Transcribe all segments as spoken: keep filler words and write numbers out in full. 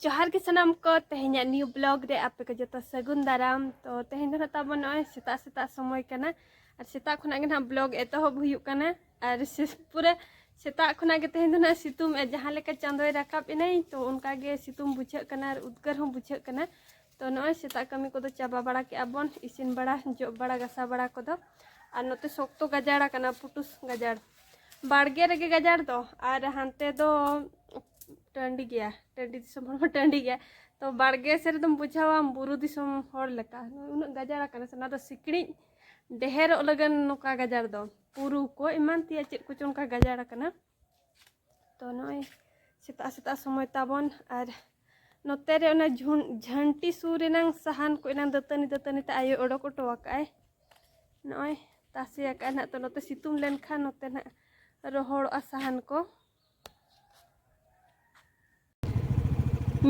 ᱡᱚᱦᱟᱨ ᱜᱮ ᱥᱟᱱᱟᱢ ᱠᱚ, ᱛᱮᱦᱮᱧᱟᱜ new vlog ᱨᱮ ᱟᱯᱮ ᱠᱚ ᱡᱚᱛᱚ ᱥᱟᱹᱜᱩᱱ ᱫᱟᱨᱟᱢ᱾ ᱛᱚ ᱛᱮᱦᱮᱧ ᱫᱚ ᱱᱟᱜ ᱛᱟᱵᱚᱱ ᱱᱚᱜᱼᱚᱭ ᱥᱮᱛᱟᱜ ᱥᱮᱛᱟᱜ ᱥᱚᱢᱚᱭ ᱠᱟᱱᱟ, ᱟᱨ ᱥᱮᱛᱟᱜ ᱠᱷᱚᱱᱟᱜ ᱜᱮ ᱱᱟᱜ vlog ᱮᱛᱚᱦᱚᱵ ᱦᱩᱭᱩᱜ ᱠᱟᱱᱟ᱾ ᱟᱨ ᱥᱮ-, ᱯᱩᱨᱟᱹ ᱥᱮᱛᱟᱜ ᱠᱷᱚᱱᱟᱜ ᱜᱮ ᱛᱮᱦᱮᱧ ᱫᱚ ᱱᱟᱜ ᱥᱤᱛᱩᱝ ᱮ, ᱡᱟᱦᱟᱸ ᱞᱮᱠᱟ ᱪᱟᱸᱫᱚᱭ ᱨᱟᱠᱟᱵ ᱮᱱᱟᱭ, ᱛᱚ ᱚᱱᱠᱟ ᱜᱮ ᱥᱤᱛᱩᱝ ᱵᱩᱡᱷᱟᱹᱜ ᱠᱟᱱᱟ ᱟᱨ ᱩᱫᱽᱜᱟᱹᱨ ᱦᱚᱸ ᱵᱩᱡᱷᱟᱹᱜ ᱠᱟᱱᱟ᱾ ᱛᱚ ᱱᱚᱜᱼᱚᱭ ᱥᱮᱛᱟᱜ ᱠᱟᱹᱢᱤ ᱠᱚᱫᱚ ᱪᱟᱵᱟ ᱵᱟᱲᱟ ᱠᱮᱜᱼᱟ ᱵᱚᱱ, ᱤᱥᱤᱱ ᱵᱟᱲᱟ, ᱡᱚᱜ ᱵᱟᱲᱟ, ᱜᱟᱥᱟᱣ ᱵᱟᱲᱟ ᱠᱚᱫᱚ᱾ ᱟᱨ ᱱᱚᱛᱮ ᱥᱚᱠᱛᱚ ᱜᱟᱡᱟᱲ ᱟᱠᱟᱱᱟ, ᱯᱩᱴᱩᱥ ᱜᱟᱡᱟᱲ, ᱵᱟᱲᱜᱮ ᱨᱮᱜᱮ ᱜᱟᱡᱟᱲ ᱫᱚ, ᱟᱨ ᱦᱟᱱᱛᱮ ᱫᱚ ᱴᱟᱺᱰᱤ ᱜᱮᱭᱟ, ᱴᱟᱺᱰᱤ ᱫᱤᱥᱚᱢ ᱦᱚᱲ ᱢᱟ ᱴᱟᱺᱰᱤ ᱜᱮᱭᱟ᱾ ᱛᱚ ᱵᱟᱲᱜᱮ ᱥᱮᱫ ᱨᱮᱫᱚᱢ ᱵᱩᱡᱷᱟᱹᱣᱟ ᱵᱩᱨᱩ ᱫᱤᱥᱚᱢ ᱦᱚᱲ ᱞᱮᱠᱟ, ᱩᱱᱟᱹᱜ ᱜᱟᱡᱟᱲ ᱟᱠᱟᱱᱟ ᱥᱮ, ᱚᱱᱟ ᱫᱚ ᱥᱤᱠᱲᱤᱡ ᱰᱷᱮᱨᱚᱜ ᱞᱟᱹᱜᱤᱫ ᱱᱚᱝᱠᱟ ᱜᱟᱡᱟᱲ ᱫᱚ, ᱯᱩᱨᱩ ᱠᱚ ᱮᱢᱟᱱ ᱛᱮᱭᱟᱜ ᱪᱮᱫ ᱠᱚᱪᱚ ᱚᱱᱠᱟ ᱜᱟᱡᱟᱲ ᱟᱠᱟᱱᱟ᱾ ᱛᱚ ᱱᱚᱜᱼᱚᱭ ᱥᱮᱛᱟᱜ ᱥᱮᱛᱟᱜ ᱥᱚᱢᱚᱭ ᱛᱟᱵᱚᱱ, ᱟᱨ ᱱᱚᱛᱮ ᱨᱮ ᱚᱱᱟ ᱡᱷᱩᱱ-, ᱡᱷᱟᱹᱱᱴᱤ ᱥᱩᱨ ᱨᱮᱱᱟᱝ ᱥᱟᱦᱟᱱ ᱠᱚ ᱮᱱᱟᱝ ᱫᱟᱹᱛᱟᱹᱱᱤ ᱫᱟᱹᱛᱟᱹᱱᱤ ᱛᱮ ᱟᱭᱳ ᱚᱰᱚᱠ ᱦᱚᱴᱚ ᱟᱠᱟᱫᱼᱟᱭ᱾ ᱱᱚᱜᱼᱚᱭ ᱛᱟᱥᱮ ᱟᱠᱟᱫᱼᱟᱭ ᱱᱟᱦᱟᱜ, ᱛᱚ ᱱᱚᱛᱮ ᱥᱤᱛᱩᱝ ᱞᱮᱱᱠᱷᱟᱱ ᱱᱚᱛᱮ ᱱᱟᱦᱟᱜ ᱨᱚᱦᱚᱲᱚᱜᱼᱟ ᱥᱟᱦᱟᱱ ᱠᱚ᱾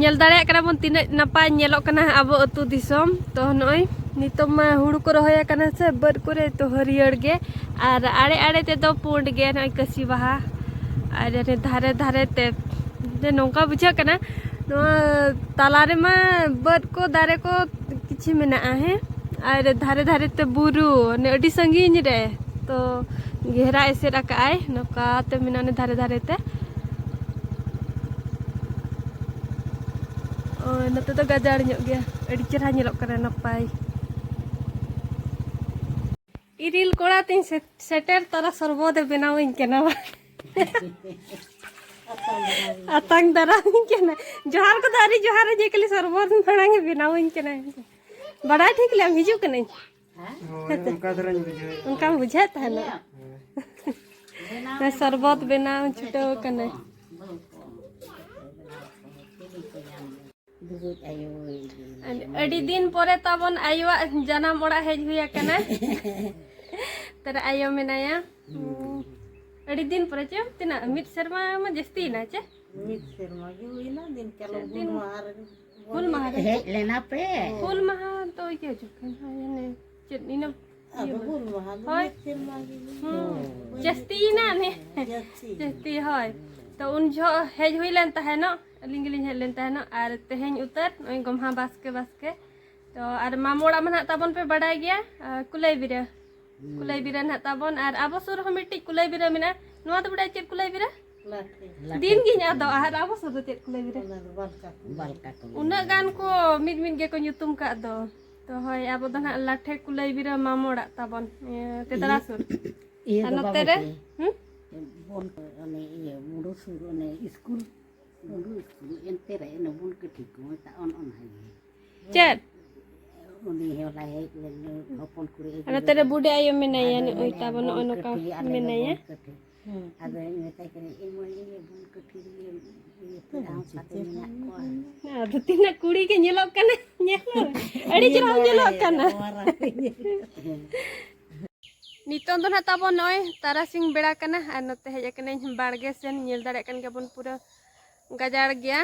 ᱧᱮᱞ ᱫᱟᱲᱮᱭᱟᱜ ᱠᱟᱱᱟ ᱵᱚᱱ ᱛᱤᱱᱟᱹᱜ ᱱᱟᱯᱟᱭ ᱧᱮᱞᱚᱜ ᱠᱟᱱᱟ ᱟᱵᱚ ᱟᱹᱛᱩ ᱫᱤᱥᱚᱢ᱾ ᱛᱚ ᱱᱚᱜᱼᱚᱭ ᱱᱤᱛᱚᱜ ᱢᱟ ᱦᱩᱲᱩ ᱠᱚ ᱨᱚᱦᱚᱭ ᱟᱠᱟᱱᱟ ᱥᱮ ᱵᱟᱹᱫᱽ ᱠᱚᱨᱮ, ᱛᱚ ᱦᱟᱹᱨᱭᱟᱹᱲ ᱜᱮ, ᱟᱨ ᱟᱲᱮ ᱟᱲᱮ ᱛᱮᱫᱚ ᱯᱩᱸᱰ ᱜᱮ ᱱᱚᱜᱼᱚᱭ ᱠᱟᱹᱥᱤ ᱵᱟᱦᱟ, ᱟᱨ ᱫᱷᱟᱨᱮ ᱫᱷᱟᱨᱮ ᱛᱮ ᱱᱚᱝᱠᱟ ᱵᱩᱡᱷᱟᱹᱜ ᱠᱟᱱᱟ ᱱᱚᱣᱟ ᱛᱟᱞᱟ ᱨᱮᱢᱟ ᱵᱟᱹᱫᱽ ᱠᱚ ᱫᱟᱨᱮ ᱠᱚ ᱠᱤᱪᱷᱩ ᱢᱮᱱᱟᱜᱼᱟ, ᱦᱮᱸ, ᱟᱨ ᱫᱷᱟᱨᱮ ᱫᱷᱟᱨᱮ ᱛᱮ ᱵᱩᱨᱩ, ᱚᱱᱮ ᱟᱹᱰᱤ ᱥᱟᱺᱜᱤᱧ ᱨᱮ᱾ ᱛᱚ ᱜᱷᱮᱨᱟ ᱮᱥᱮᱫ ᱟᱠᱟᱫ ᱟᱭ, ᱱᱚᱝᱠᱟ ᱛᱮ ᱢᱮᱱᱟᱜᱼᱟ ᱚᱱᱮ ᱫᱷᱟᱨᱮ ᱫᱷᱟᱨᱮ ᱛᱮ᱾ ᱳᱭ, ᱱᱚᱛᱮ ᱫᱚ ᱜᱟᱡᱟᱲ ᱧᱚᱜ ᱜᱮᱭᱟ, ᱟᱹᱰᱤ ᱪᱮᱦᱨᱟ ᱧᱮᱞᱚᱜ ᱠᱟᱱᱟ, ᱱᱟᱯᱟᱭ᱾ ᱤᱨᱤᱞ ᱠᱚᱲᱟ ᱛᱤᱧ ᱥᱮ-, ᱥᱮᱴᱮᱨ ᱛᱚᱨᱟ ᱥᱚᱨᱵᱚᱛ ᱮ ᱵᱮᱱᱟᱣᱟᱹᱧ ᱠᱟᱱᱟ᱾ ᱟᱛᱟᱝ ᱫᱟᱨᱟᱢᱤᱧ ᱠᱟᱱᱟ᱾ ᱡᱚᱦᱟᱨ ᱠᱚᱫᱚ ᱟᱹᱣᱨᱤ ᱡᱚᱦᱟᱨ, ᱡᱮ ᱠᱷᱟᱹᱞᱤ ᱥᱚᱨᱵᱚᱛ ᱢᱟᱲᱟᱝ ᱮ ᱵᱮᱱᱟᱣᱟᱹᱧ ᱠᱟᱱᱟ᱾ ᱵᱟᱰᱟᱭ ᱴᱷᱤᱠ ᱞᱮᱢ ᱦᱤᱡᱩᱜ ᱠᱟᱹᱱᱟᱹᱧ᱾ ᱦᱳᱭ, ᱚᱱᱠᱟ ᱫᱷᱟᱨᱟᱧ ᱵᱩᱡᱷᱟᱹᱣᱮᱫ᱾ ᱚᱱᱠᱟᱢ ᱵᱩᱡᱷᱟᱹᱣᱮᱫ ᱛᱟᱦᱮᱱᱟ᱾ ᱦᱳᱭ᱾ ᱥᱚᱨᱵᱚᱛ ᱵᱮᱱᱟᱣ ᱪᱷᱩᱴᱟᱹᱣ ᱠᱟᱱᱟᱭ᱾ ᱫᱩᱲᱩᱵ ᱟᱭᱳᱭ ᱟᱹᱰᱤ ᱫᱤᱱ ᱯᱚᱨᱮ ᱛᱟᱵᱚᱱ ᱟᱭᱳᱣᱟᱜ ᱡᱟᱱᱟᱢ ᱚᱲᱟᱜ ᱦᱮᱡ ᱦᱩᱭ ᱟᱠᱟᱱᱟ᱾ ᱛᱟᱨ ᱟᱭᱳ ᱢᱮᱱᱟᱭᱟ᱾ ᱦᱩᱸ᱾ ᱟᱹᱰᱤ ᱫᱤᱱ ᱯᱚᱨᱮ ᱪᱮ? ᱛᱤᱱᱟᱹᱜ? ᱢᱤᱫ ᱥᱮᱨᱢᱟ ᱢᱟ ᱡᱟᱹᱥᱛᱤᱭᱮᱱᱟ ᱪᱮ? ᱢᱤᱫ ᱥᱮᱨᱢᱟ ᱜᱮ ᱦᱩᱭᱱᱟ, ᱫᱤᱱ ᱠᱟᱞᱚᱢ ᱪᱮᱫ ᱦᱩᱞ ᱫᱤᱱ? ᱢᱟᱦᱟ ᱨᱮ᱾ ᱦᱩᱞ ᱢᱟᱦᱟ ᱨᱮ᱾ ᱦᱮᱡ ᱞᱮᱱᱟ ᱯᱮ? ᱦᱩᱞ ᱢᱟᱦᱟ ᱫᱚ ᱤᱭᱟᱹ ᱡᱚᱠᱷᱚᱱ, ᱦᱳᱭ, ᱦᱟᱱᱮ ᱪᱮᱫ ᱤᱱᱟᱹ ᱟᱫᱚ ᱤᱭᱟᱹ ᱦᱩᱞ ᱢᱟᱦᱟ ᱫᱚ ᱦᱳᱭ᱾ ᱢᱤᱫ ᱥᱮᱨᱢᱟ ᱜᱮ ᱦᱩᱭᱱᱟ᱾ ᱦᱩᱸ᱾ ᱡᱟᱹᱥᱛᱤᱭᱮᱱᱟ ᱱᱮ᱾ ᱡᱟᱹᱥᱛᱤ᱾ ᱡᱟᱹᱥᱛᱤ, ᱦᱳᱭ᱾ ᱛᱚ ᱩᱱ ᱡᱚᱦᱚᱜ ᱦᱮᱡ ᱦᱩᱭ ᱞᱮᱱ ᱛᱟᱦᱮᱱᱚᱜ, ᱟᱹᱞᱤᱧ ᱜᱮᱞᱤᱧ ᱦᱮᱡ ᱞᱮᱱ ᱛᱟᱦᱮᱱᱚᱜ, ᱟᱨ ᱛᱮᱦᱮᱧ ᱩᱛᱟᱹᱨ ᱱᱚᱜᱼᱚᱭ ᱜᱚᱢᱦᱟ ᱵᱟᱥᱠᱮ ᱵᱟᱥᱠᱮ᱾ ᱛᱚ ᱟᱨ ᱢᱟᱢᱚ ᱚᱲᱟᱜ ᱢᱟ ᱱᱟᱦᱟᱜ ᱛᱟᱵᱚᱱ ᱯᱮ ᱵᱟᱰᱟᱭ ᱜᱮᱭᱟ, ᱟᱨ ᱠᱩᱞᱟᱹᱭ ᱵᱤᱨᱟᱹ, ᱠᱩᱞᱟᱹᱭ ᱵᱤᱨᱟᱹ ᱱᱟᱦᱟᱜ ᱛᱟᱵᱚᱱ, ᱟᱨ ᱟᱵᱚ ᱥᱩᱨ ᱨᱮᱦᱚᱸ ᱢᱤᱫᱴᱤᱡ ᱠᱩᱞᱟᱹᱭ ᱵᱤᱨᱟᱹ ᱢᱮᱱᱟᱜᱼᱟ᱾ ᱱᱚᱣᱟ ᱫᱚ ᱵᱟᱰᱟᱭ ᱪᱮᱫ ᱠᱩᱞᱟᱹᱭ ᱵᱤᱨᱟᱹ? ᱫᱤᱱ ᱜᱤᱧ ᱟᱫᱚᱜᱼᱟ, ᱟᱨ ᱟᱵᱚ ᱥᱩᱨ ᱫᱚ ᱪᱮᱫ ᱠᱩᱞᱟᱹᱭ ᱵᱤᱨᱟᱹ? ᱵᱟᱞᱠᱟ ᱠᱚ᱾ ᱩᱱᱟᱹᱜ ᱜᱟᱱ ᱠᱚ ᱢᱤᱫ ᱢᱤᱫ ᱜᱮᱠᱚ ᱧᱩᱛᱩᱢ ᱠᱟᱜ ᱫᱚ᱾ ᱛᱚ ᱦᱳᱭ, ᱟᱵᱚ ᱫᱚ ᱱᱟᱦᱟᱜ ᱞᱟᱴᱷᱮ ᱠᱩᱞᱟᱹᱭ ᱵᱤᱨᱟᱹ ᱢᱟᱢᱚ ᱚᱲᱟᱜ ᱛᱟᱵᱚᱱ, ᱤᱭᱟᱹ, ᱛᱮᱛᱲᱟ ᱥᱩᱨ᱾ ᱤᱭᱟᱹ ᱟᱨ ᱫᱚ ᱱᱚᱛᱮ ᱵᱟᱵᱚ ᱨᱮ, ᱪᱮ? ᱦᱩᱸ? ᱵᱚᱱ, ᱚᱱᱮ ᱤᱭᱟᱹ, ᱢᱩᱰᱩ ᱥᱩᱨ, ᱚᱱᱮ ᱤᱥᱠᱩᱞ, ᱢᱩᱰᱩ ᱤᱥᱠᱩᱞ, ᱮᱱᱛᱮ ᱨᱮ ᱚᱱᱮ ᱵᱚᱱ ᱠᱟᱹᱴᱷᱤ ᱠᱚ ᱢᱮᱛᱟᱜᱼᱟ, ᱚᱱ-, ᱚᱱᱟ ᱜᱮ᱾ ᱪᱮᱫ? ᱩᱱᱤ ᱦᱚᱞᱟᱭ ᱦᱮᱡ ᱞᱮᱱ ᱫᱚ, ᱦᱚᱯᱚᱱ ᱠᱩᱲᱤ ᱟᱹᱜᱩ ᱟᱨ ᱱᱚᱛᱮ ᱨᱮ ᱞᱮᱫᱮ᱾ ᱵᱩᱰᱤ ᱟᱭᱳ ᱢᱮᱱᱟᱭᱟ, ᱟᱫᱚ ᱱᱩᱜᱼᱩᱭ ᱢᱮᱱᱟᱭ, ᱛᱟᱵᱚᱱ ᱱᱚᱜᱼᱚ "ᱵᱚᱱ ᱱᱚᱝᱠᱟ ᱠᱟᱹᱴᱷᱤ, ᱟᱞᱮ ᱫᱚ ᱢᱮᱱᱟᱭᱟ᱾ ᱵᱚᱱ ᱠᱟᱹᱴᱷᱤ᱾" ᱦᱩᱸ᱾ ᱟᱫᱚᱧ ᱢᱮᱛᱟᱭ ᱠᱟᱱᱟ, "ᱮ ᱢᱟᱹᱭ, ᱤᱧ ᱵᱚᱱ ᱠᱟᱹᱴᱷᱤ ᱨᱮᱜᱮ ᱤᱭᱟᱹ ᱯᱮᱲᱟ ᱦᱚᱸ ᱛᱟᱞᱮ ᱢᱮᱱᱟᱜ ᱠᱚᱣᱟ?" ᱟᱫᱚ ᱛᱤᱱᱟᱹᱜ ᱠᱩᱲᱤ ᱜᱮ ᱧᱮᱞᱚᱜ ᱠᱟᱱᱟ, ᱧᱮᱞ ᱢᱮ᱾ ᱟᱹᱰᱤ ᱪᱮᱦᱨᱟ ᱧᱮᱞ ᱠᱚ ᱧᱮᱞᱚᱜ ᱵᱟᱲᱟᱭᱟ, ᱠᱟᱱᱟ᱾ ᱱᱚᱣᱟ ᱨᱟᱥ ᱜᱮ ᱧᱮᱞ᱾ ᱱᱤᱛᱚᱝ ᱫᱚ ᱱᱟᱦᱟᱜ ᱛᱟᱵᱚᱱ ᱱᱚᱜᱼᱚᱭ ᱛᱟᱨᱟᱥᱤᱧ ᱵᱮᱲᱟ ᱠᱟᱱᱟ, ᱟᱨ ᱱᱚᱛᱮ ᱦᱮᱡ ᱟᱠᱟᱱᱟᱹᱧ ᱵᱟᱲᱜᱮ ᱥᱮᱱ᱾ ᱧᱮᱞ ᱫᱟᱲᱮᱭᱟᱜ ᱠᱟᱱ ᱜᱮᱭᱟᱵᱚᱱ, ᱯᱩᱨᱟᱹ ᱜᱟᱡᱟᱲ ᱜᱮᱭᱟ᱾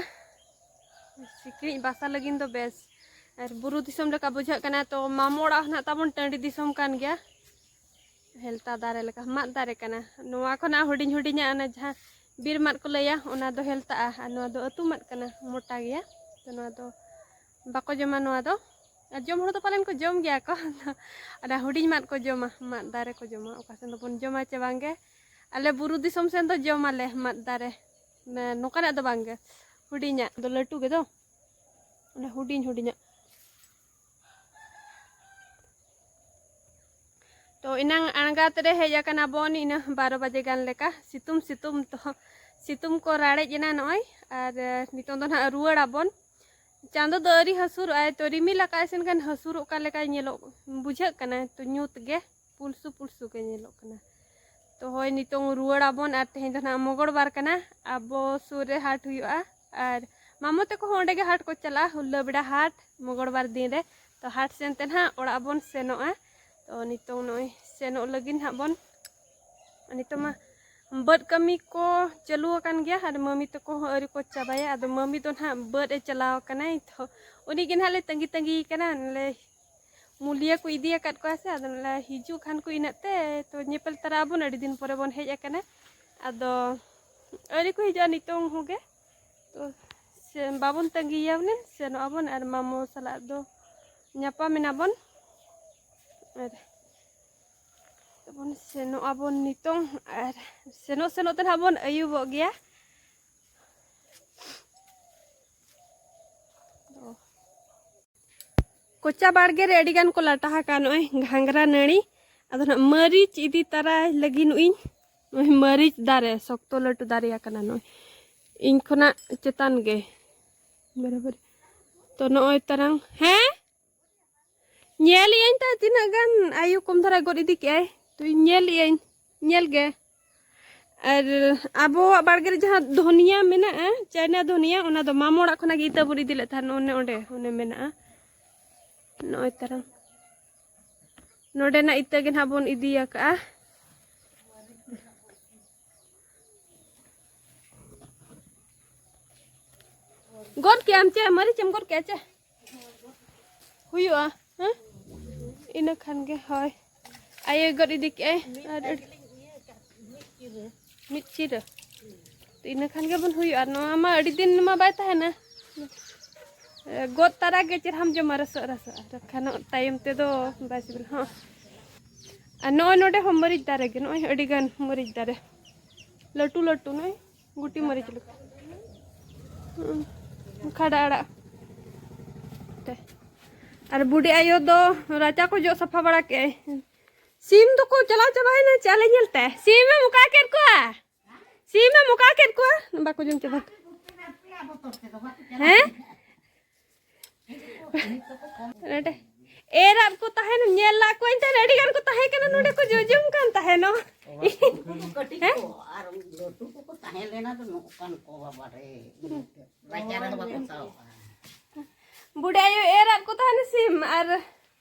ᱥᱤᱠᱲᱤᱡ ᱵᱟᱥᱟ ᱞᱟᱹᱜᱤᱫ ᱫᱚ ᱵᱮᱥ, ᱟᱨ ᱵᱩᱨᱩ ᱫᱤᱥᱚᱢ ᱞᱮᱠᱟ ᱵᱩᱡᱷᱟᱹᱜ ᱠᱟᱱᱟ᱾ ᱛᱚ ᱢᱟᱢᱚ ᱚᱲᱟᱜ ᱦᱚᱸ ᱱᱟᱦᱟᱜ ᱛᱟᱵᱚᱱ ᱴᱟᱺᱰᱤ ᱫᱤᱥᱚᱢ ᱠᱟᱱ ᱜᱮᱭᱟ᱾ ᱦᱮᱞᱛᱟ ᱫᱟᱨᱮ ᱞᱮᱠᱟ, ᱢᱟᱫ ᱫᱟᱨᱮ ᱠᱟᱱᱟ᱾ ᱱᱚᱣᱟ ᱠᱷᱚᱱᱟᱜ ᱦᱩᱰᱤᱧ ᱦᱩᱰᱤᱧᱟᱜ, ᱚᱱᱟ ᱡᱟᱦᱟᱸ ᱵᱤᱨ ᱢᱟᱫ ᱠᱚ ᱞᱟᱹᱭᱟ, ᱚᱱᱟ ᱫᱚ ᱦᱮᱞᱛᱟᱜᱼᱟ, ᱟᱨ ᱱᱚᱣᱟ ᱫᱚ ᱟᱹᱛᱩ ᱢᱟᱫ ᱠᱟᱱᱟ, ᱢᱚᱴᱟ ᱜᱮᱭᱟ᱾ ᱛᱚ ᱱᱚᱣᱟ ᱫᱚ ᱵᱟᱠᱚ ᱡᱚᱢᱟ ᱱᱚᱣᱟ ᱫᱚ᱾ ᱟᱨ ᱡᱚᱢ ᱦᱚᱲ ᱫᱚ ᱯᱟᱞᱮᱱ ᱠᱚ ᱡᱚᱢ ᱜᱮᱭᱟ ᱠᱚ᱾ ᱚᱱᱟ ᱦᱩᱰᱤᱧ ᱢᱟᱫ ᱠᱚ ᱡᱚᱢᱟ, ᱢᱟᱫ ᱫᱟᱨᱮ ᱠᱚ ᱡᱚᱢᱟ᱾ ᱚᱠᱟ ᱥᱮᱱ ᱫᱚᱵᱚᱱ ᱡᱚᱢᱟ ᱪᱮ ᱵᱟᱝᱜᱮ, ᱟᱞᱮ ᱵᱩᱨᱩ ᱫᱤᱥᱚᱢ ᱥᱮᱱ ᱫᱚ ᱡᱚᱢᱟᱞᱮ ᱢᱟᱫ ᱫᱟᱨᱮ᱾ ᱢᱟᱱᱮ ᱱᱚᱝᱠᱟᱱᱟᱜ ᱫᱚ ᱵᱟᱝᱜᱮ, ᱦᱩᱰᱤᱧᱟᱜ ᱫᱚ, ᱞᱟᱹᱴᱩ ᱜᱮᱫᱚ, ᱚᱱᱟ ᱦᱩᱰᱤᱧ ᱦᱩᱰᱤᱧᱟᱜ᱾ ᱛᱚ ᱮᱱᱟᱝ ᱟᱬᱜᱟᱛ ᱨᱮ ᱦᱮᱡ ᱟᱠᱟᱱᱟ ᱵᱚᱱ, ᱤᱱᱟᱹ ᱵᱟᱨᱚ ᱵᱟᱡᱮ ᱜᱟᱱ ᱞᱮᱠᱟ᱾ ᱥᱤᱛᱩᱝ ᱥᱤᱛᱩᱝ ᱛᱚ, ᱥᱤᱛᱩᱝ ᱠᱚ ᱨᱟᱲᱮᱡ ᱮᱱᱟ ᱱᱚᱜᱼᱚᱭ, ᱟᱨ ᱱᱤᱛᱚᱝ ᱫᱚ ᱱᱟᱦᱟᱜ ᱨᱩᱣᱟᱹᱲ ᱟᱵᱚᱱ᱾ ᱪᱟᱸᱫᱚ ᱫᱚ ᱟᱹᱣᱨᱤ ᱦᱟᱹᱥᱩᱨᱚᱜᱼᱟᱭ, ᱛᱚ ᱨᱤᱢᱤᱞ ᱟᱠᱟᱫ ᱥᱮᱱ ᱠᱷᱟᱱ ᱦᱟᱹᱥᱩᱨᱚᱜ ᱠᱟᱱ ᱞᱮᱠᱟᱭ ᱧᱮᱞᱚᱜ, ᱵᱩᱡᱷᱟᱹᱜ ᱠᱟᱱᱟ, ᱛᱚ ᱧᱩᱛ ᱜᱮ, ᱯᱩᱞᱥᱩ ᱯᱩᱞᱥᱩ ᱜᱮ ᱧᱮᱞᱚᱜ ᱠᱟᱱᱟ᱾ ᱛᱚ ᱦᱳᱭ, ᱱᱤᱛᱚᱝ ᱨᱩᱣᱟᱹᱲ ᱟᱵᱚᱱ, ᱟᱨ ᱛᱮᱦᱮᱧ ᱫᱚ ᱱᱟᱦᱟᱜ ᱢᱚᱜᱚᱲᱵᱟᱨ ᱠᱟᱱᱟ, ᱟᱵᱚ ᱥᱩᱨ ᱨᱮ ᱦᱟᱴ ᱦᱩᱭᱩᱜᱼᱟ, ᱟᱨ ᱢᱟᱢᱚ ᱛᱟᱠᱚ ᱦᱚᱸ ᱚᱸᱰᱮ ᱜᱮ ᱦᱟᱴ ᱠᱚ ᱪᱟᱞᱟᱜᱼᱟ ᱦᱩᱞᱟᱹ ᱵᱮᱲᱟ ᱦᱟᱴ, ᱢᱚᱜᱚᱲᱵᱟᱨ ᱫᱤᱱ ᱨᱮ᱾ ᱛᱚ ᱦᱟᱴ ᱥᱮᱱ ᱛᱮ ᱱᱟᱦᱟᱜ ᱚᱲᱟᱜ ᱵᱚᱱ ᱥᱮᱱᱚᱜᱼᱟ᱾ ᱛᱚ ᱱᱤᱛᱚᱝ ᱱᱚᱜᱼᱚᱭ ᱥᱮᱱᱚᱜ ᱞᱟᱹᱜᱤᱫ ᱱᱟᱦᱟᱜ ᱵᱚᱱ, ᱱᱤᱛᱚᱝ ᱢᱟ ᱵᱟᱹᱫᱽ ᱠᱟᱹᱢᱤ ᱠᱚ ᱪᱟᱹᱞᱩ ᱟᱠᱟᱱ ᱜᱮᱭᱟ, ᱟᱨ ᱢᱟᱹᱢᱤ ᱛᱟᱠᱚ ᱦᱚᱸ ᱟᱹᱣᱨᱤ ᱠᱚ ᱪᱟᱵᱟᱭᱟ᱾ ᱟᱫᱚ ᱢᱟᱹᱢᱤ ᱫᱚ ᱱᱟᱦᱟᱜ ᱵᱟᱹᱫᱽ ᱮ ᱪᱟᱞᱟᱣ ᱟᱠᱟᱱᱟᱭ, ᱛᱚ ᱩᱱᱤ ᱜᱮ ᱱᱟᱦᱟᱜ ᱞᱮ ᱛᱟᱺᱜᱤ ᱛᱟᱺᱜᱤ ᱠᱟᱱᱟ᱾ ᱞᱮ ᱢᱩᱞᱤᱭᱟᱹ ᱠᱚ ᱤᱫᱤ ᱟᱠᱟᱫ ᱠᱚᱣᱟ ᱥᱮ, ᱟᱫᱚ ᱞᱮ ᱦᱤᱡᱩᱜ ᱠᱷᱟᱱ ᱠᱚ ᱤᱱᱟᱹᱜ ᱛᱮ, ᱛᱚ ᱧᱮᱯᱮᱞ ᱛᱟᱨᱟ ᱟᱵᱚᱱ, ᱟᱹᱰᱤ ᱫᱤᱱ ᱯᱚᱨᱮ ᱵᱚᱱ ᱦᱮᱡ ᱟᱠᱟᱱᱟ᱾ ᱟᱫᱚ ᱟᱹᱣᱨᱤ ᱠᱚ ᱦᱤᱡᱩᱜᱼᱟ ᱱᱤᱛᱚᱝ ᱦᱚᱸ ᱜᱮ᱾ ᱛᱚ ᱥᱮ ᱵᱟᱵᱚᱱ ᱛᱟᱺᱜᱤᱭᱟ, ᱵᱚᱞᱮ ᱥᱮᱱᱚᱜ ᱟᱵᱚᱱ ᱟᱨ ᱢᱟᱢᱚ ᱥᱟᱞᱟᱜ ᱫᱚ ᱧᱟᱯᱟᱢ ᱮᱱᱟ ᱵᱚᱱ᱾ ᱟᱨ ᱛᱚᱵᱚᱱ ᱥᱮᱱᱚᱜ ᱟᱵᱚᱱ ᱱᱤᱛᱚᱝ, ᱟᱨ ᱥᱮᱱᱚᱜ ᱥᱮᱱᱚᱜ ᱛᱮ ᱱᱟᱦᱟᱜ ᱵᱚᱱ ᱟᱹᱭᱩᱵᱚᱜ ᱜᱮᱭᱟ᱾ ᱠᱚᱪᱟ ᱵᱟᱲᱜᱮ ᱨᱮ ᱟᱹᱰᱤ ᱜᱟᱱ ᱠᱚ ᱞᱟᱴᱟ ᱟᱠᱟᱫᱼᱟ, ᱱᱚᱜᱼᱚᱭ ᱜᱷᱟᱸᱜᱽᱨᱟ ᱱᱟᱹᱲᱤ᱾ ᱟᱫᱚ ᱱᱟᱦᱟᱜ ᱢᱟᱹᱨᱤᱪ ᱤᱫᱤ ᱛᱟᱨᱟᱭ ᱞᱟᱹᱜᱤᱫ ᱱᱚᱜᱼᱤᱧ᱾ ᱱᱚᱜᱼᱚᱭ ᱢᱟᱹᱨᱤᱪ ᱫᱟᱨᱮ, ᱥᱚᱠᱛᱚ ᱞᱟᱹᱴᱩ ᱫᱟᱨᱮ ᱟᱠᱟᱱᱟ ᱱᱚᱜᱼᱚᱭ᱾ ᱤᱧ ᱠᱷᱚᱱᱟᱜ ᱪᱮᱛᱟᱱ ᱜᱮ ᱵᱟᱨᱟᱵᱟᱨᱤ᱾ ᱛᱚ ᱱᱚᱜᱼᱚᱭ ᱛᱟᱨᱟᱝ, ᱦᱮᱸ? ᱧᱮᱞ ᱮᱜ ᱟᱹᱧ ᱛᱟ ᱛᱤᱱᱟᱹᱜ ᱜᱟᱱ ᱟᱭᱩ ᱠᱚᱢ ᱫᱷᱟᱨᱟ ᱜᱚᱫ ᱤᱫᱤ ᱠᱮᱜᱼᱟᱭ᱾ ᱛᱚ ᱤᱧ ᱧᱮᱞ ᱮᱜ ᱟᱹᱧ, ᱧᱮᱞ ᱜᱮ᱾ ᱟᱨ ᱟᱵᱚᱣᱟᱜ ᱵᱟᱲᱜᱮ ᱨᱮ ᱡᱟᱦᱟᱸ ᱫᱷᱚᱱᱤᱭᱟ ᱢᱮᱱᱟᱜᱼᱟ, ᱪᱟᱭᱱᱟ ᱫᱷᱚᱱᱤᱭᱟ, ᱚᱱᱟ ᱫᱚ ᱢᱟᱢᱚ ᱚᱲᱟᱜ ᱠᱷᱚᱱᱟᱜ ᱜᱮ ᱤᱛᱟᱹ ᱵᱚᱱ ᱤᱫᱤ ᱞᱮᱫ ᱛᱟᱦᱮᱱ, ᱚᱱᱮ ᱚᱸᱰᱮ, ᱚᱱᱮ ᱢᱮᱱᱟᱜᱼᱟ᱾ ᱱᱚᱜᱼᱚᱭ ᱛᱟᱨᱟᱝ᱾ ᱱᱚᱰᱮᱱᱟᱜ ᱤᱛᱟᱹ ᱜᱮ ᱱᱟᱦᱟᱜ ᱵᱚᱱ ᱤᱫᱤ ᱟᱠᱟᱜᱼᱟ᱾ ᱜᱚᱫ ᱠᱮᱜᱼᱟᱢ ᱪᱮ? ᱢᱟᱹᱨᱤᱪ ᱮᱢ ᱜᱚᱫ ᱠᱮᱜᱼᱟ ᱪᱮ? ᱦᱩᱭᱩᱜᱼᱟ, ᱦᱮᱸ? ᱤᱱᱟᱹ ᱠᱷᱟᱱ ᱜᱮ, ᱦᱳᱭ᱾ ᱟᱭᱳᱭ ᱜᱚᱫ ᱤᱫᱤ ᱠᱮᱜᱼᱟᱭ᱾ ᱟᱨ ᱟᱹᱰᱤ ᱢᱤᱫ ᱪᱤᱨᱟᱹ᱾ ᱛᱚ ᱤᱱᱟᱹ ᱠᱷᱟᱱ ᱜᱮᱵᱚᱱ ᱦᱩᱭᱩᱜᱼᱟ᱾ ᱟᱨ ᱱᱚᱣᱟ ᱢᱟ ᱟᱹᱰᱤ ᱫᱤᱱ ᱢᱟ ᱵᱟᱭ ᱛᱟᱦᱮᱱᱟ᱾ ᱜᱚᱫ ᱛᱟᱨᱟ ᱜᱮ ᱪᱮᱨᱦᱟᱢ ᱡᱚᱢᱟ, ᱨᱟᱥᱟᱜ ᱨᱟᱥᱟᱜ᱾ ᱟᱨ ᱠᱷᱟᱱ ᱛᱟᱭᱚᱢ ᱛᱮᱫᱚ ᱵᱟᱭ ᱥᱤᱵᱤᱞᱟ᱾ ᱦᱚᱸ᱾ ᱟᱨ ᱱᱚᱜᱼᱚᱭ ᱱᱚᱰᱮ ᱦᱚᱸ ᱢᱟᱹᱨᱤᱪ ᱫᱟᱨᱮ ᱜᱮ, ᱱᱚᱜᱼᱚᱭ ᱟᱹᱰᱤ ᱜᱟᱱ ᱢᱟᱹᱨᱤᱪ ᱫᱟᱨᱮ᱾ ᱞᱟᱹᱴᱩ ᱞᱟᱹᱴᱩ ᱱᱚᱜᱼᱚᱭ ᱜᱩᱴᱤ ᱢᱟᱹᱨᱤᱪ ᱞᱮᱠᱟ᱾ ᱦᱩᱸ᱾ ᱠᱷᱟᱰᱟ ᱟᱲᱟᱜ᱾ ᱛᱮ᱾ ᱟᱨ ᱵᱩᱰᱤ ᱟᱭᱳ ᱫᱚ ᱨᱟᱪᱟ ᱠᱚ ᱡᱚᱜ ᱥᱟᱯᱷᱟ ᱵᱟᱲᱟ ᱠᱮᱜᱼᱟᱭ᱾ ᱥᱤᱢ ᱫᱚᱠᱚ ᱪᱟᱞᱟᱣ ᱪᱟᱵᱟᱭᱮᱱᱟ ᱪᱮ ᱟᱞᱮ ᱧᱮᱞ ᱛᱮ? ᱥᱤᱢ ᱮᱢ ᱚᱠᱟ ᱠᱮᱫ ᱠᱚᱣᱟ? ᱥᱤᱢ ᱮᱢ ᱚᱠᱟ ᱠᱮᱫ ᱠᱚᱣᱟ? ᱵᱟᱠᱚ ᱡᱚᱢ ᱪᱟᱵᱟ᱾ ᱦᱮᱸ? ᱱᱚᱰᱮ ᱮᱨᱟᱜ ᱠᱚ ᱛᱟᱦᱮᱱ, ᱧᱮᱞ ᱞᱟᱜ ᱠᱚᱣᱟᱧ ᱛᱟᱦᱮᱱ, ᱟᱹᱰᱤ ᱜᱟᱱ ᱠᱚ ᱛᱟᱦᱮᱸ ᱠᱟᱱᱟ ᱱᱚᱰᱮ, ᱠᱚ ᱡᱚᱡᱚᱢ ᱠᱟᱱ ᱛᱟᱦᱮᱱᱚᱜ᱾ ᱩᱱᱠᱩ ᱫᱚ ᱠᱟᱹᱴᱤᱡ ᱦᱮᱸ? ᱠᱚ ᱟᱨ ᱞᱟᱹᱴᱩ ᱠᱚᱠᱚ ᱛᱟᱦᱮᱸ ᱞᱮᱱᱟ ᱫᱚ ᱱᱚᱝᱠᱟᱱ ᱠᱚ, ᱵᱟᱵᱟ ᱨᱮ᱾ ᱨᱟᱪᱟ ᱨᱮᱦᱚᱸ ᱵᱟᱠᱚ ᱥᱟᱦᱚᱵᱼᱟ᱾ ᱵᱩᱰᱷᱤ ᱟᱭᱳ ᱮᱨᱟᱜ ᱠᱚ ᱛᱟᱦᱮᱱᱟ ᱥᱤᱢ ᱟᱨ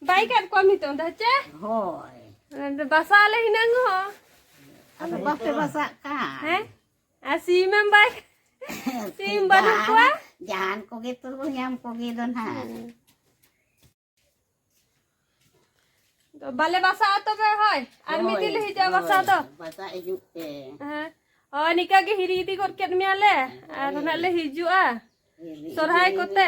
ᱵᱟᱭ ᱠᱟᱜ ᱠᱚᱣᱟ ᱱᱤᱛᱚᱝ ᱫᱚ, ᱪᱮ? ᱦᱳᱭ᱾ ᱵᱟᱥᱟ ᱟᱞᱮ ᱦᱤᱱᱟᱹᱝ ᱦᱚᱸ᱾ ᱟᱫᱚ ᱵᱟᱯᱮ ᱵᱟᱥᱟᱜ ᱠᱟᱱ᱾ ᱦᱮᱸ? ᱟᱨ ᱥᱤᱢ ᱮᱢ ᱵᱟᱭ, ᱥᱤᱢ ᱵᱟᱹᱱᱩᱜ ᱠᱚᱣᱟ? ᱡᱟᱦᱟᱱ, ᱡᱟᱦᱟᱱ ᱠᱚᱜᱮ ᱛᱚ ᱧᱟᱢ ᱠᱚᱜᱮ ᱫᱚ ᱱᱟᱦᱟᱜ᱾ ᱦᱩᱸ᱾ ᱛᱚ ᱵᱟᱞᱮ ᱵᱟᱥᱟᱜᱼᱟ ᱛᱚᱵᱮ, ᱦᱳᱭ? ᱟᱨ ᱢᱤᱫ ᱫᱤᱱ ᱞᱮ ᱦᱳᱭ, ᱦᱤᱡᱩᱜᱼᱟ ᱵᱟᱥᱟ ᱦᱳᱭ, ᱫᱚ᱾ ᱵᱟᱥᱟ ᱦᱤᱡᱩᱜ ᱯᱮ᱾ ᱦᱮᱸ᱾ ᱦᱳᱭ, ᱱᱤᱠᱟ ᱜᱮ ᱦᱤᱨᱤ ᱤᱫᱤ ᱜᱚᱫ ᱠᱮᱫ ᱢᱮᱭᱟᱞᱮ, ᱟᱨ ᱱᱟᱜ ᱞᱮ ᱦᱤᱡᱩᱜᱼᱟ ᱥᱚᱨᱦᱟᱭ ᱠᱚᱛᱮ᱾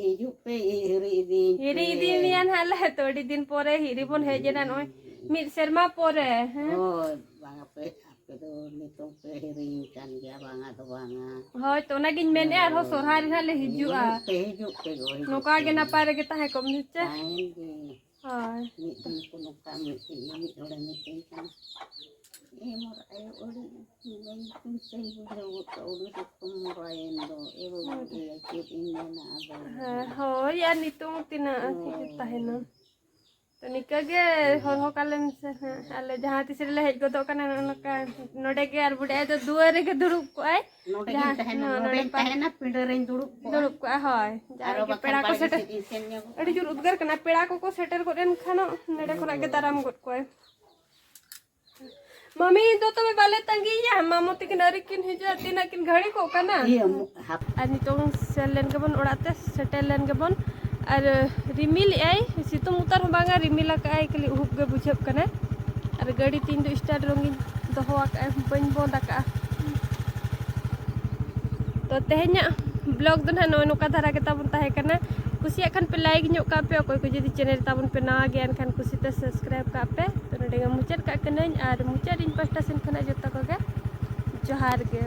ᱦᱤᱡᱩᱜ ᱯᱮ, ᱦᱤᱨᱤ ᱤᱫᱤ ᱦᱤᱨᱤ ᱤᱫᱤ ᱢᱮᱭᱟ ᱱᱟᱦᱟᱜ ᱞᱮ᱾ ᱛᱚ ᱟᱹᱰᱤ ᱫᱤᱱ ᱯᱚᱨᱮ ᱦᱤᱨᱤ ᱵᱚᱱ ᱦᱮᱡ ᱮᱱᱟ, ᱱᱚᱜᱼᱚᱭ ᱢᱤᱫ ᱥᱮᱨᱢᱟ ᱯᱚᱨᱮ᱾ ᱦᱮᱸ? ᱦᱳᱭ, ᱵᱟᱝᱟ ᱯᱮ, ᱟᱯᱮ ᱫᱚ ᱱᱤᱛᱚᱝ ᱯᱮ ᱦᱤᱨᱤᱧ ᱠᱟᱱ ᱜᱮᱭᱟ, ᱵᱟᱝᱟ ᱫᱚ ᱵᱟᱝᱟ᱾ ᱦᱳᱭ, ᱛᱚ ᱚᱱᱟᱜᱤᱧ ᱢᱮᱱᱮᱫᱼᱟ, ᱟᱨᱦᱚᱸ ᱥᱚᱨᱦᱟᱭ ᱨᱮ ᱱᱟᱦᱟᱜ ᱞᱮ ᱦᱤᱡᱩᱜᱼᱟ᱾ ᱦᱤᱡᱩᱜ ᱯᱮ, ᱦᱤᱡᱩᱜ ᱯᱮ ᱜᱚ, ᱦᱤᱡᱩᱜ ᱱᱚᱝᱠᱟ ᱜᱮ ᱯᱮ᱾ ᱱᱟᱯᱟᱭ ᱨᱮᱜᱮ ᱛᱟᱦᱮᱸ ᱠᱚᱜ ᱢᱮ, ᱦᱮᱸ ᱪᱮ? ᱛᱟᱦᱮᱱ ᱜᱮ᱾ ᱦᱳᱭ᱾ ᱢᱤᱫ ᱫᱤᱱ ᱠᱚ ᱱᱚᱝᱠᱟ ᱢᱤᱫ ᱤᱭᱟᱹ ᱢᱤᱫ ᱦᱚᱲᱮ ᱢᱤᱛᱟᱹᱧ ᱠᱟᱱᱟ, "ᱮ ᱢᱚᱨ ᱟᱭᱳ, ᱟᱹᱰᱤ ᱵᱟᱹᱧ ᱵᱩᱡᱷᱟᱹᱣ ᱜᱚᱫ ᱠᱟᱜ, ᱟᱹᱰᱤ ᱨᱚᱠᱚᱢ ᱢᱚᱨᱟᱭᱮᱱ ᱫᱚ, ᱮ ᱵᱟᱵᱟ, ᱦᱮᱸ᱾ ᱮ ᱪᱮᱫ ᱤᱧ ᱢᱮᱱᱟ ᱟᱫᱚ?" ᱦᱮᱸ, ᱦᱳᱭ, ᱟᱨ ᱱᱤᱛᱚᱝ ᱛᱤᱱᱟᱹᱜ ᱦᱳᱭ᱾ ᱛᱟᱦᱮᱱᱟ? ᱛᱚ ᱱᱤᱠᱟᱹ ᱜᱮ ᱦᱚᱨᱦᱚ ᱠᱟᱞᱮ ᱢᱮᱥᱮ ᱦᱟᱸᱜ᱾ ᱟᱞᱮ ᱡᱟᱦᱟᱸ ᱛᱤᱥ ᱨᱮᱞᱮ ᱦᱮᱡ ᱜᱚᱫᱚᱜ ᱠᱟᱱᱟ, ᱱᱚᱜᱼᱚ ᱱᱚᱝᱠᱟ ᱱᱚᱰᱮ ᱜᱮ, ᱟᱨ ᱵᱩᱰᱤ ᱟᱭᱳ ᱫᱚ ᱫᱩᱣᱟᱹᱨ ᱨᱮᱜᱮ ᱫᱩᱲᱩᱵ ᱠᱚᱜᱼᱟᱭ᱾ ᱱᱚᱰᱮ ᱡᱟᱦᱟᱸ ᱜᱤᱧ ᱛᱟᱦᱮᱱᱟ, ᱱᱚᱜᱼᱚ ᱱᱚᱰᱮᱧ ᱱᱚᱰᱮ ᱯᱟ- ᱛᱟᱦᱮᱱᱟ, ᱯᱤᱸᱰᱟᱹ ᱨᱮᱧ ᱫᱩᱲᱩᱵ ᱠᱚᱜᱼᱟ᱾ ᱫᱩᱲᱩᱵ ᱠᱚᱜᱼᱟ, ᱦᱳᱭ᱾ ᱟᱨᱚ ᱡᱟᱦᱟᱸᱭ ᱜᱮ ᱵᱟᱠᱷᱟᱱ ᱯᱮᱲᱟ ᱠᱚ ᱵᱟᱲᱜᱮ ᱥᱮᱴᱮᱨ, ᱥᱮᱫ ᱤᱧ ᱥᱮᱱ ᱧᱚᱜᱚᱜᱼᱟ᱾ ᱟᱹᱰᱤ ᱡᱳᱨ ᱩᱫᱽᱜᱟᱹᱨ ᱠᱟᱱᱟ, ᱯᱮᱲᱟ ᱠᱚᱠᱚ ᱥᱮᱴᱮᱨ ᱜᱚᱫ ᱮᱱ ᱠᱷᱟᱱ ᱱᱚᱰᱮ ᱠᱷᱚᱱᱟᱜ ᱜᱮ ᱦᱳᱭ᱾ ᱫᱟᱨᱟᱢ ᱜᱚᱫ ᱠᱚᱣᱟᱭ᱾ ᱢᱟᱢᱤ ᱫᱚ ᱛᱚᱵᱮ ᱵᱟᱞᱮ ᱛᱟᱺᱜᱤᱭᱮᱭᱟ, ᱢᱟᱢᱚ ᱛᱟᱹᱠᱤᱱ ᱟᱹᱣᱨᱤ ᱠᱤᱱ ᱦᱤᱡᱩᱜᱼᱟ, ᱛᱤᱱᱟᱹᱜ ᱠᱤᱱ ᱜᱷᱟᱹᱲᱤᱠᱚᱜ ᱠᱟᱱᱟ᱾ ᱤᱭᱟᱹ, ᱢᱩ-, ᱦᱟᱯ- ᱟᱨ ᱱᱤᱛᱚᱝ ᱥᱮᱱ ᱞᱮᱱ ᱜᱮᱵᱚᱱ ᱚᱲᱟᱜ ᱛᱮ, ᱥᱮᱴᱮᱨ ᱞᱮᱱ ᱜᱮᱵᱚᱱ᱾ ᱟᱨ ᱨᱤᱢᱤᱞᱮᱜᱼᱟᱭ, ᱥᱤᱛᱩᱝ ᱩᱛᱟᱹᱨ ᱦᱚᱸ ᱵᱟᱝᱟ, ᱨᱤᱢᱤᱞ ᱟᱠᱟᱜᱼᱟᱭ, ᱠᱷᱟᱹᱞᱤ ᱩᱦᱩᱵ ᱜᱮ ᱵᱩᱡᱷᱟᱹᱜ ᱠᱟᱱᱟ᱾ ᱟᱨ ᱜᱟᱹᱰᱤ ᱛᱤᱧ ᱫᱚ start ᱨᱚᱝᱤᱧ ᱫᱚᱦᱚ ᱟᱠᱟᱜᱼᱟ, ᱵᱟᱹᱧ ᱵᱚᱱᱫ ᱟᱠᱟᱜᱼᱟ᱾ ᱛᱚ ᱛᱮᱦᱮᱧᱟᱜ vlog ᱫᱚ ᱱᱟᱦᱟᱜ ᱱᱚᱜᱼᱚᱭ ᱱᱚᱝᱠᱟ ᱫᱷᱟᱨᱟ ᱜᱮ ᱛᱟᱵᱚᱱ ᱛᱟᱦᱮᱸ ᱠᱟᱱᱟ᱾ ᱠᱩᱥᱤᱭᱟᱜ ᱠᱷᱟᱱ ᱯᱮ like ᱧᱚᱜ ᱠᱟᱜ ᱯᱮ, ᱚᱠᱚᱭ ᱠᱚ ᱡᱩᱫᱤ channel ᱛᱟᱵᱚᱱ ᱯᱮ ᱱᱟᱣᱟ ᱜᱮᱭᱟ ᱮᱱᱠᱷᱟᱱ ᱠᱩᱥᱤᱛᱮ subscribe ᱠᱟᱜ ᱯᱮ᱾ ᱛᱚ ᱱᱚᱰᱮ ᱜᱮ ᱢᱩᱪᱟᱹᱫ ᱠᱟᱜ ᱠᱟᱹᱱᱟᱹᱧ, ᱟᱨ ᱢᱩᱪᱟᱹᱫ ᱤᱧ ᱯᱟᱦᱴᱟ ᱥᱮᱱ ᱠᱷᱚᱱᱟᱜ ᱡᱚᱛᱚ ᱠᱚᱜᱮ ᱡᱚᱦᱟᱨ ᱜᱮ᱾